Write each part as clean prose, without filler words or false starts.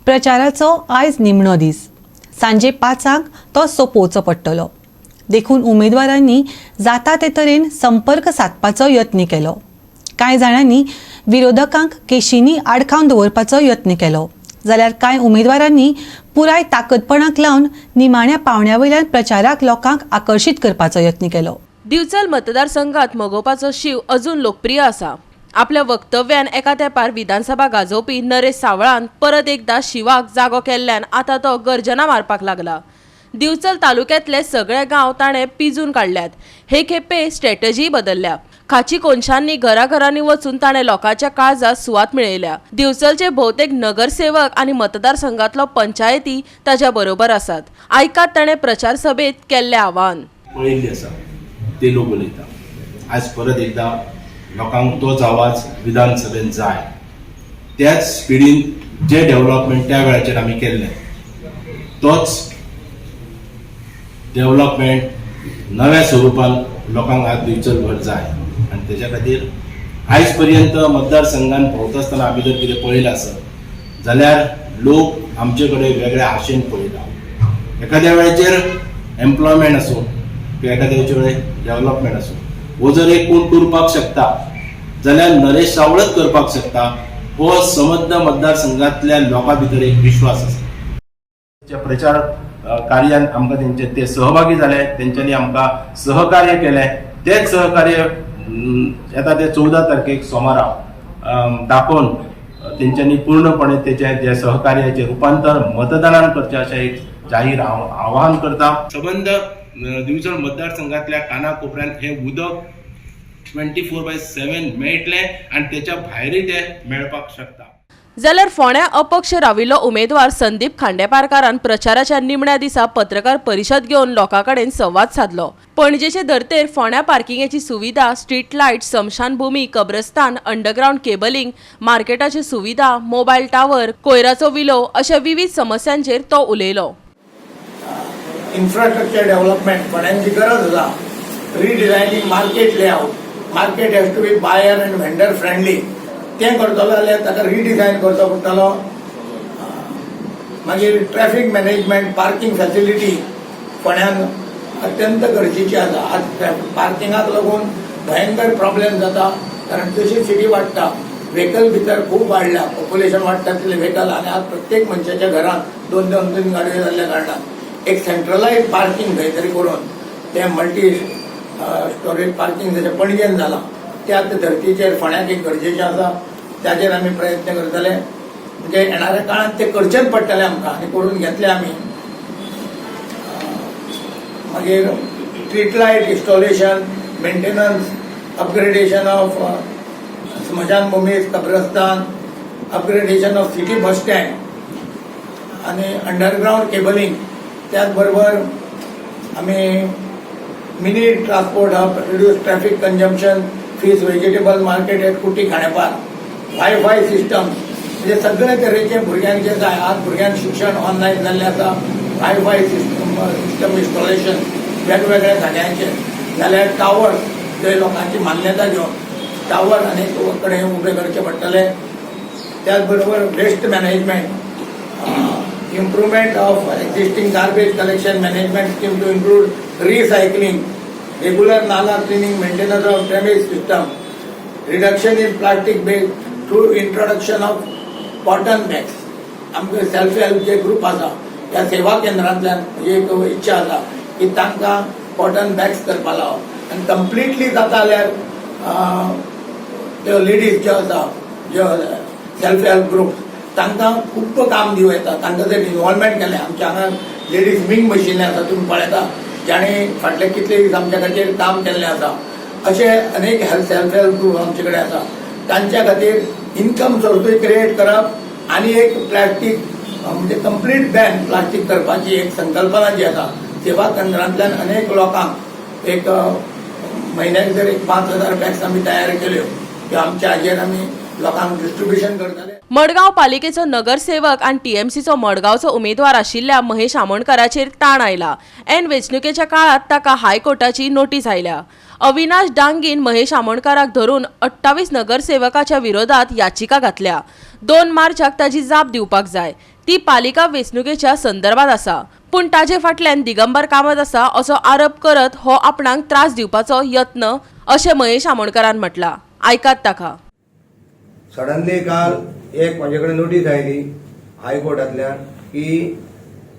प्रचाराचो आयज निमणो दीस. सांजे 5ांक तो सोंपोवचो पडटलो. देखून उमेदवारांनी जाता ते तरेन संपर्क सादपाचो यत्न केलो. कांय जाणांनी विरोधकांक केशींनी आडखावन दवरपाचो यत्न केलो, जाल्यार कांय उमेदवारांनी पुराय ताकदपणाक लावन निमाण्या पावंड्या वयल्यान प्रचाराक लोकांक आकर्शीत करपाचो यत्न केलो. दिवचल मतदारसंघात मगोपाचो शिव अजून लोकप्रिय आसा. आपल्या वक्तव्यान एका तेंपार विधानसभा गाजोवपी नरेश सावळान परत एकदा शिवाक जागो केल्ल्यान आतां तो गर्जना मारपाक लागला. दिवचल तालुक्यांतले सगळे गांव ताणें पिजून काडल्यात. हे खेपे स्ट्रॅटजीय बदलल्या. खाची कोनशांनी, घराघरांनी वचून ताणें लोकांच्या काळजात सुवात मेळयल्या. दिवचलचे भोवतेक नगरसेवक आनी मतदारसंघातलो पंचायती ताच्या बरोबर आसात. आयकात ताणें प्रचार सभेत केल्लें आवाहन. पळयल्ली आसा, ते लोक उलयता. आज परत एकदां लोकांक तोच आवाज विधानसभेन जाय. त्याच स्पिडीन जे डेव्हलपमेंट त्या वेळाचेर आमी केल्लें, तोच डेव्हलपमेंट नव्या स्वरुपान लोकांक आज दिवचल भर जाय. आनी तेच्या खातीर आयज पर्यंत मतदारसंघान भोंवता आसतना आमी जर कितें पळयलां आसत जाल्यार लोक आमचे कडेन वेगळ्या आशेन पळयता. एखाद्या वेळाचेर एम्प्लॉयमेंट आसूं किंवा एखाद्या वेळेर डेव्हलपमेंट आसूं, हो जर एक कोण करपाक शकता जाल्यार नरेश सावळच करपाक शकता, हो समग्र मतदारसंघातल्या लोकां भितर एक विश्वास आसा. त्या प्रचार कार्यान आमकां तेंचे ते सहभागी जाले, तेंच्यांनी आमकां सहकार्य केलें. तेच सहकार्य येता ते 14 तारखेक सोमारा दाखोवन तेंच्यांनी पूर्णपणे तेचे जे सहकार्याचे रुपांतर मतदानान करचें अशें एक जाहीर हांव आवाहन करता. सबंद दिवचल मतदारसंघातल्या काना कोपऱ्यान हें उदक 24/7 मेळटलें आनी तेच्या भायरूय तें मेळपाक शकता. जाल्यार फोंड्या अपक्ष राविल्लो उमेदवार संदीप खांडेपारकारान प्रचाराच्या निमण्या दिसा पत्रकार परिशद घेवन लोकां कडेन संवाद सादलो. पणजेचे धर्तेर फोंड्या पार्किंगेची सुविधा, स्ट्रीट लायट, स्मशानभूमी, कब्रस्तान, अंडरग्रावंड केबलिंग, मार्केटाची सुविधा, मोबायल टावर, कोयराचो विलो अशा विविध समस्यांचेर तो उलयलो. इन्फ्रास्ट्रक्चर डेव्हलपमेंट फोंड्यांची गरज आसा. Redesigning market layout, market has to be buyer and vendor friendly. तें करतलो जाल्यार ताका रिडिझायन करचो पडटलो. मागीर ट्रॅफिक मॅनेजमेंट, पार्किंग फॅसिलिटी फोंड्यान अत्यंत गरजेची आसा. आज पार्किंगाक लागून भयंकर प्रॉब्लेम जाता, कारण जशी सिटी वाडटा, व्हेकल भितर खूब वाडल्या, पॉप्युलेशन वाडटा तितले व्हेकल. आनी आज प्रत्येक मनशाच्या घरात दोन दोन तीन गाडयो जाल्ल्या कारणान एक सेंट्रलायज पार्किंग खंय तरी करून तें मल्टी स्टोरेज पार्किंग जशें पणजेन जालां, त्याच धर्तीचेर फोंड्याक एक गरजेचें आसा. ताचेर आमी प्रयत्न करतले. म्हणजे येणाऱ्या काळांत ते करचेच पडटले आमकां आनी करून घेतले आमी. मागीर street light installation, maintenance, upgradation of स्मशानभूमी, कब्रस्तान, upgradation of city bus stand आनी अंडरग्रावंड केबलिंग. त्याच बरोबर आमी mini transport hub, reduce traffic congestion, fish vegetable market at Kuti Khandepar, WiFi system, म्हणजे सगळे तरेचे भुरग्यांक जे जाय. आज भुरग्यांक शिक्षण ऑनलायन जाल्लें आसा. वायफाय सिस्टम इन्स्टॉलेशन वेगवेगळ्या जाग्यांचेर, जाल्यार टावर जे लोकांची मान्यता घेवन टावर अनेक कडेन उबे करचे पडटले. त्याच बरोबर waste management, improvement of existing garbage collection management scheme to include recycling, regular nala cleaning, maintenance of drainage system, reduction in plastic bag through introduction of cotton bags. आमकां सेल्फ हेल्प जे group आसा, ह्या सेवा केंद्रांतल्यान म्हजी एक इच्छा आसा की तांकां कॉटन बॅग्स करपा लावप आनी कंप्लिटली जाता जाल्यार त्यो लेडीज ज्यो आसा, ज्यो सेल्फ हेल्प ग्रुप, तांकां खूब काम दिवं येता तांकां जर इन्वॉल्वमेंट केलें. आमच्या हांगा लेडीज विंग बशिल्ले आसा, तुमी पळयता, जाणें फाटले कितले दीस आमच्या खातीर काम केल्लें आसा. अशे अनेक सेल्फ हेल्प ग्रुप आमचे कडेन आसा. तांच्या खातीर इन्कम सोर्सूय क्रिएट करप आनी एक प्लास्टीक म्हणजे कंप्लीट बॅन प्लास्टीक करपाची एक संकल्पना जी आसा, सेवा केंद्रांतल्यान अनेक लोकांक एक म्हयन्याक जर एक 5000 बॅग्स आमी तयार केल्यो, त्यो आमच्या हाजेर आमी लोकांक डिस्ट्रिब्युशन करतले. मडगांव पालिकेचो नगरसेवक आनी टीएमसीचो मडगांवचो उमेदवार आशिल्ल्या महेश आमोणकाराचेर ताण आयला. एन वेंचणुकेच्या काळात ताका हायकोर्टाची नोटीस आयल्या. अविनाश डांगीन महेश आमोणकाराक धरून 28 नगरसेवकाच्या विरोधात याचिका घातल्या. 2 मार्चाक ताची जाप दिवपाक जाय. ती पालिका वेंचणुकेच्या संदर्भात आसा, पूण ताजे फाटल्यान दिगंबर कामत आसा असो आरोप करत हो आपणाक त्रास दिवपाचो यत्न अशें महेश आमोणकरान म्हटलां. आयकात ताका. सडनली काल एक म्हाजे कडेन नोटीस आयली हायकोर्टांतल्यान की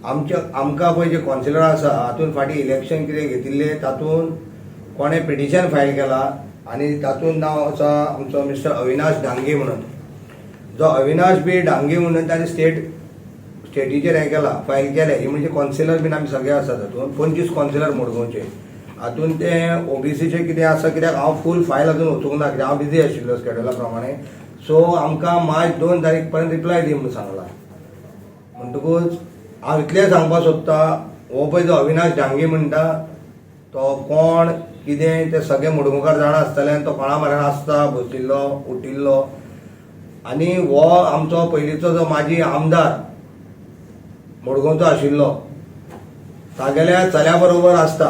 आमच्या आमकां पळय जे कॉन्सिलर आसा हातून फाटीं इलेक्शन कितें घेतिल्लें तातूंत कोणें पिटिशन फायल केला आनी तातूंत नांव आसा आमचो मिस्टर अविनाश डांगे म्हणून. जो अविनाश बी डांगे म्हणून ताणें स्टेटीचेर हें केलां, फायल केलें. ही म्हणजे कॉन्सिलर बीन आमी सगळे आसा तातूंत 25 कॉन्सिलर मडगांवचे. हातूंत ते ओबीसीचे कितें आसा, कित्याक हांव फूल फायल अजून वचूंक ना, कित्याक हांव बिजी आशिल्लो स्केड्युला प्रमाणे. सो आमकां मार्च 2 तारीख पर्यंत रिप्लाय दी म्हणून सांगला. म्हणटकूच हांव इतलें सांगपाक सोदता, हो पळय जो अविनाश डांगे म्हणटा तो कोण कितें तें सगळें मडगांवकार जाणा आसतले आनी तो कोणा म्हऱ्यान आसता बशिल्लो उठिल्लो. आनी हो आमचो पयलींचो जो माजी आमदार मडगांवचो आशिल्लो तागेल्या चल्या बरोबर आसता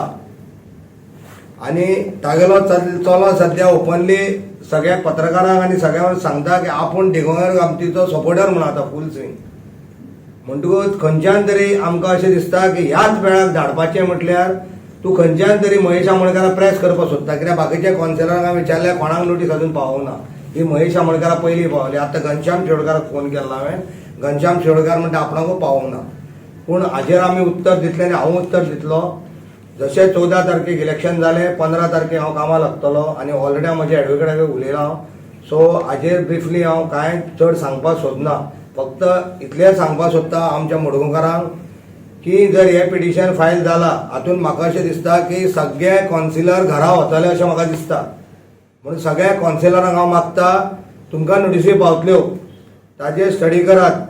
आनी तागेलो चलो सद्या ओपनली सगळ्या पत्रकारांक आनी सगळ्यांक सांगता की आपूण दिगंबर कामतीचो सपोर्टर म्हणून आतां फूल स्विंग. म्हणटकूच खंयच्यान तरी आमकां अशें दिसता की ह्याच वेळार धाडपाचें म्हटल्यार तूं खंयच्यान तरी महेश आमोणकाराक प्रेस करपाक सोदता, कित्याक बाकीच्या कॉन्सिलरांक हांवें विचारल्यार कोणाक नोटीस अजून पावोना. ही महेश आमोणकाराक पयलीं पावली. आतां घनश्याम शिरोडकाराक फोन केल्लो हांवें, घनश्याम शिरोडकार म्हणटा आपणाकूय पावोना. पूण हाजेर आमी उत्तर दितले आनी हांव उत्तर दितलो. जशें 14 तारखेक इलेक्शन जालें, 15 तारखेक हांव कामाक लागतलो आनी ऑलरेडी हांव म्हज्या एडवोकेटा कडेन उलयलां हांव. सो हाजेर ब्रिफली हांव कांय चड सांगपाक सोदना, फक्त इतलें सांगपाक सोदता आमच्या मडगांवकारांक की जर हें पिटिशन फायल जाला हातूंत म्हाका अशें दिसता की सगळे कॉन्सिलर घरा वतले अशें म्हाका दिसता. म्हणून सगळ्या कॉन्सिलरांक हांव मागता, तुमकां नोटिसी पावतल्यो ताजेर स्टडी करात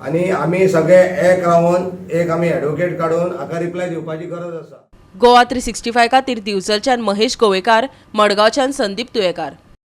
आनी आमी सगळे एक रावन एक आमी एडवोकेट काडून हाका रिप्लाय दिवपाची गरज आसा. गोवा 365 खातीर दिवचलच्यान महेश गोवेकार, मडगांवच्यान संदीप तुयेकार.